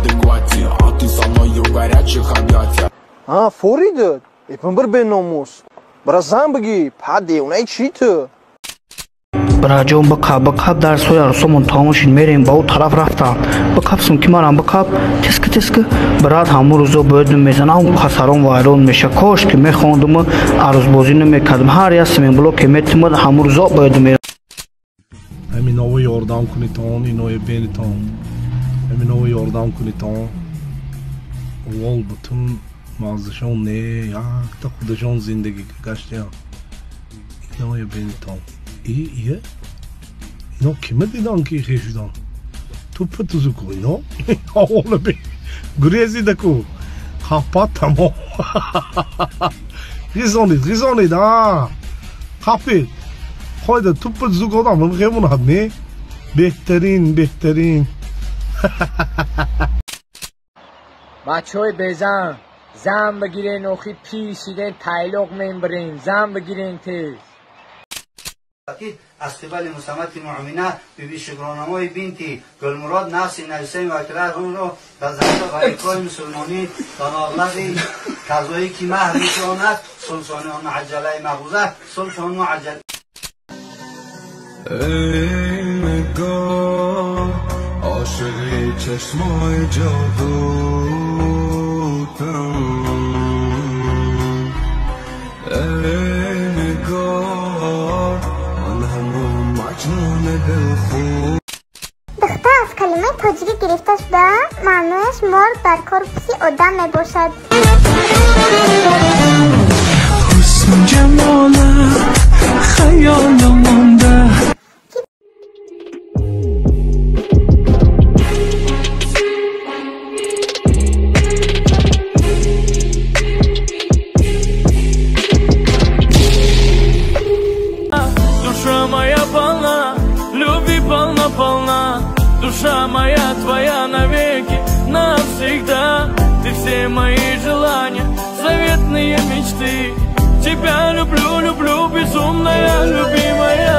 Адеквате, а ты со мною в горячих объятиях. А, форида, эпн беномус. Бра зан бигӣ, па девонаи чӣ ту? Браҷон, бикаб, бикаб, дарсҳои арӯсомон тамом шид, мерем. Ба ӯ тараф рафтам, бикабсум ки марам бикаб, теска теска брат ҳамун рӯзо бояд мезанам, қасарон вайрон меша. Кош ки мехондуму арӯсбозӣ намекардам. Ҳар як семенблоке метимад, ҳамун рӯзо бояд ме Ҳаминово ёрдам кунитон, иное бенитон, ҳаминово ёрдам кунитон. Овол бутун мағзашон не, якта худашон зиндагӣ гаштиян. Иное бенитон. Ие ино кима дидан ки хе шудан? Туппа тузуку ино овола бе гурезида ку хапа тамом ғизонид, ғизонид, а хапид хойда туппа тузук одам хемонад не, беҳтарин, беҳтарин. Бачаҳои безан, зан бигирен, охи пир шиден, тайлоқ мембирен, зан бигирен тез. Аз қибали мусаммати муъмина биби Шукронамои бинти Гулмурод нафси наҷисаи муваккиларо ба зака ва икрои мусулмонӣ ба маблағи казоӣ ки маҳр мешавонад сулсони он муаҷҷалаи мағуза сулсон муаҷҷал. Эй нигоҳ, ошиқи чашмои ҷодутам, эй нигоҳ, ман ҳамон маҷнуни дилхун. Духтар аз калимаи тоҷикӣ гирифта шуда, маънояш мор дар корпуси одам мебошад. Ҳусну ҷамолат хаёлам монда. Душа моя полна, любви полна, полна. Душа моя твоя навеки, навсегда. Ты все мои желания, заветные мечты. Тебя люблю, люблю, безумная, любимая.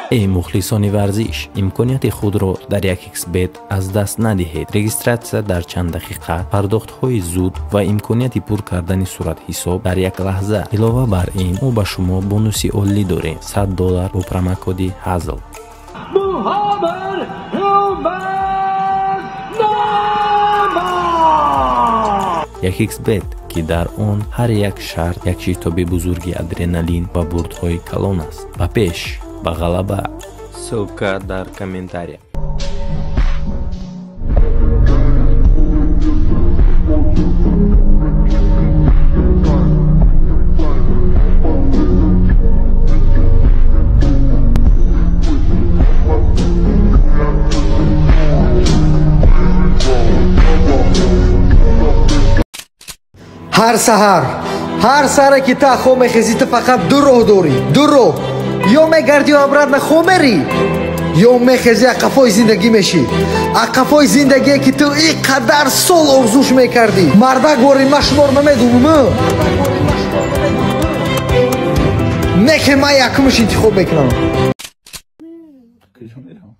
Эй мухлисони варзиш, имконияти худро дар 1xBet аз даст надиҳед. Регистратсия дар чанд дақиқа, пардохтҳои зуд ва имконияти пур кардани суратҳисоб дар як лаҳза. Илова бар ин, мо ба шумо бонуси олӣ дорем: 100 доллар бо промокоди ҳазл. 1xBet, ки дар он ҳар як шарт як шитоби бузурги адреналин ва бурдҳои калон аст. Ба пеш, ба ғалаба! Ссылка дар комментария. Ҳар саҳар, ҳар саҳре ки ту хоб мехезӣ, ту фақат ду роҳ дорӣ, ду роҳ: ё мегардӣ обратно хоб мерӣ, ё мехезӣ, ақафои зиндагӣ мешӣ, ақафои зиндагие ки ту ин қадар сол орзуш мекардӣ. Мардак бори ман шуморо намедонам, не ки ман якумш интихоб мекунам. Куҷо мерам?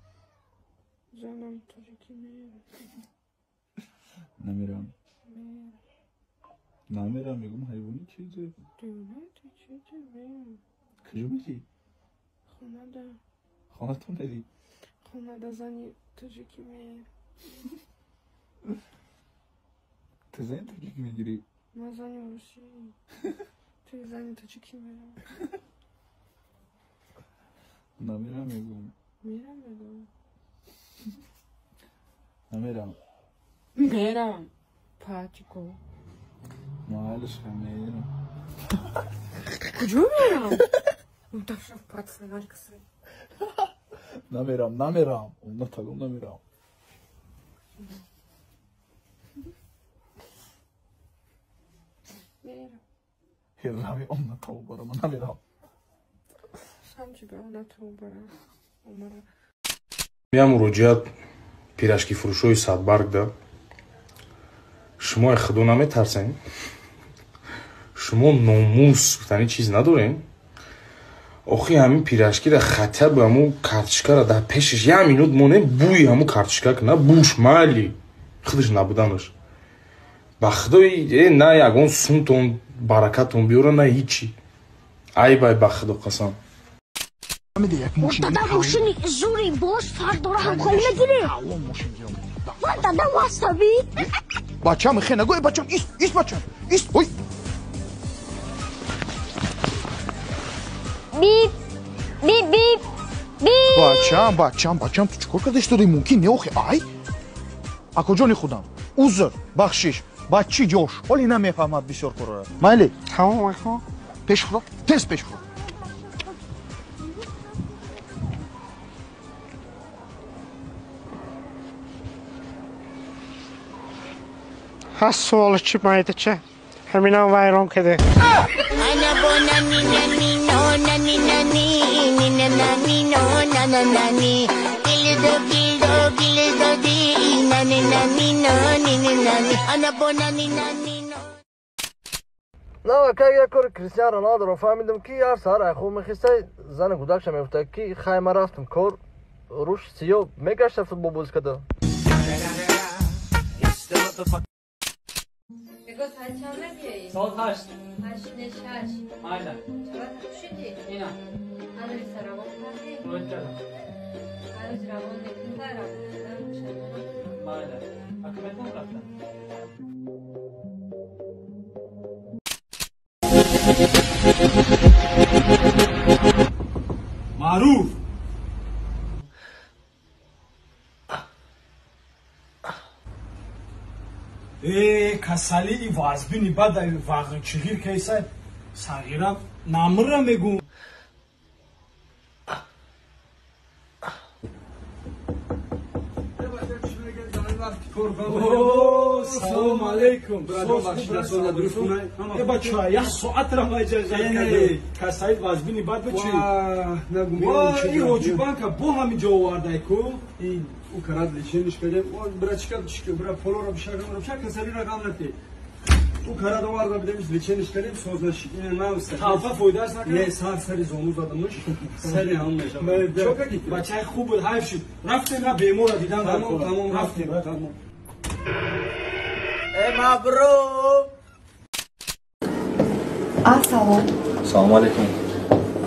Намерам. Намерам, мегум, ҳайвони чизе. Куҷо мерӣ? Хонада. Хонатон мерӣ? Хонада зани тоҷикӣ меяд. Ту зани тоҷикӣ мегирӣ? Ман зани русӣ. Ту зани тоҷикӣ мерам. Намерам, мегум. Мерам, мегум. Намерам. Мерам. Патико. Майлаш, мерам. Куҷо мерам? Намерам, намерам. Натагум намерам. Мерам. Херрави онна барама намерам. Сам тебя онна бара. Умара. Я муроҷиат пирашки фурӯшои Садбарг да. Шумо худо наметарсем? Шумо номус гуфтани чиз надорем? Охи ҳамин пирашкира хотя бы ҳамун картошкара дар пешаш як минут монем, бӯи ҳамун картошка кна, буш майли худаш набуданаш. Ба худои на ягон сумтон баракатон биёра, на ҳичи. Айб ай, ба худо қасам. Дада, мошини зури бош фарқ дора, ҳамкорӣ мегирӣ? Дада, васаби. Бачам, хе нагӯй, бачам, ист, ист, бачам, ист, ой. Бип, бип, бип, бип. Бачам, бачам, бачам, ту чӣ кор карда истодаи? Мумкин не охи, ай? Акоҷони худам, узр, бахшиш, бачи ҷош, ҳоли намефаҳмад бисёр корора. Майли? Тамом, ака. Пеш хӯро, тез пеш хӯро. Ҳаст суоле чӣ майдача? Ҳаминам вайрон каде. На, как як кори Кристиан Роналдоро фаҳмидам, ки ҳар саҳар айхоб мехиста, зани кӯдакша мегуфта, ки хай, ман рафтам кор, рӯш сиёҳ мегашта футбол бозӣ карда. Соат 8. 8 не, 6. Майла. Чаро шудӣ? Ина. Ҳанӯз равон кардӣ? Равон кардам. Ҳанӯз равон мекунда, равон шудан пушаймона. Майла. Ака, метавонам рафтам? Маъруф! Э, касалии вазбини бадай вағчигир кайса сағира намра мегум. Салом алейкум. Бача, як соатра маҷаза кардем. Касали вазбини бад бачи. Ва, ҳоҷибанка бо ҳамин ҷо овардай ку? У карат лечениш кардем. Брачка, бра полора бишакам, бша касали рақам нати. У карат оварда бидемиш, лечениш кардем, соз нашид. Ин нам талфа фоидааш накард? Не, сар сари зону задамуш, сари ҳам мешавад. Чо кардӣ? Бачаи хуб буд, ҳайф шуд. Рафтем, ра бемора дидан. Тамом, тамом, рафтем, тамом. Э, мабрук! Ассалом. Салом алейкум.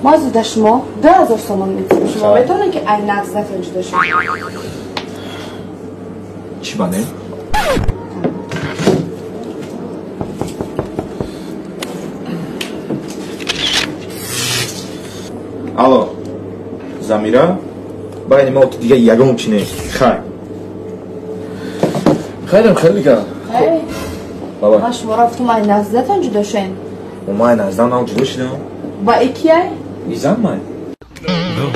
Мо зуда шумо 2000 сомон медиҳем. Шумо метавонед, ки ай нағзнатон ҷудо шуд? Чӣ ба не? Алло, Замира, байни мо ту дига ягон чӣ нест. Хай. Хайрам, хеле га. Хай. Баба. Ман шуморо гуфтам, ай нағзнатон ҷудо шуем. Ма ай нағздан нав ҷудо шудам. Ба и кияй? Изан май. Go,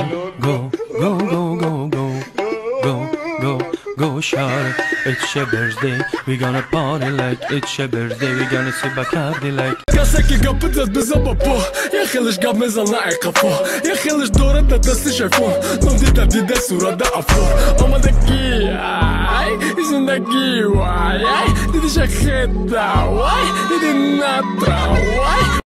go, go, go, go, go, go, go, go, shawty. It's your birthday. We gonna party like it's your birthday. We gonna sip Bacardi like. Касаки гапитат без абапо, я хелеш гап мезана ай қафо, я хелеш дорад да дастиш айфон, ном дида дида сурада афо. Омадаки ай, зиндагӣ вай, ай, дидиша хеда вай, диди натра вай.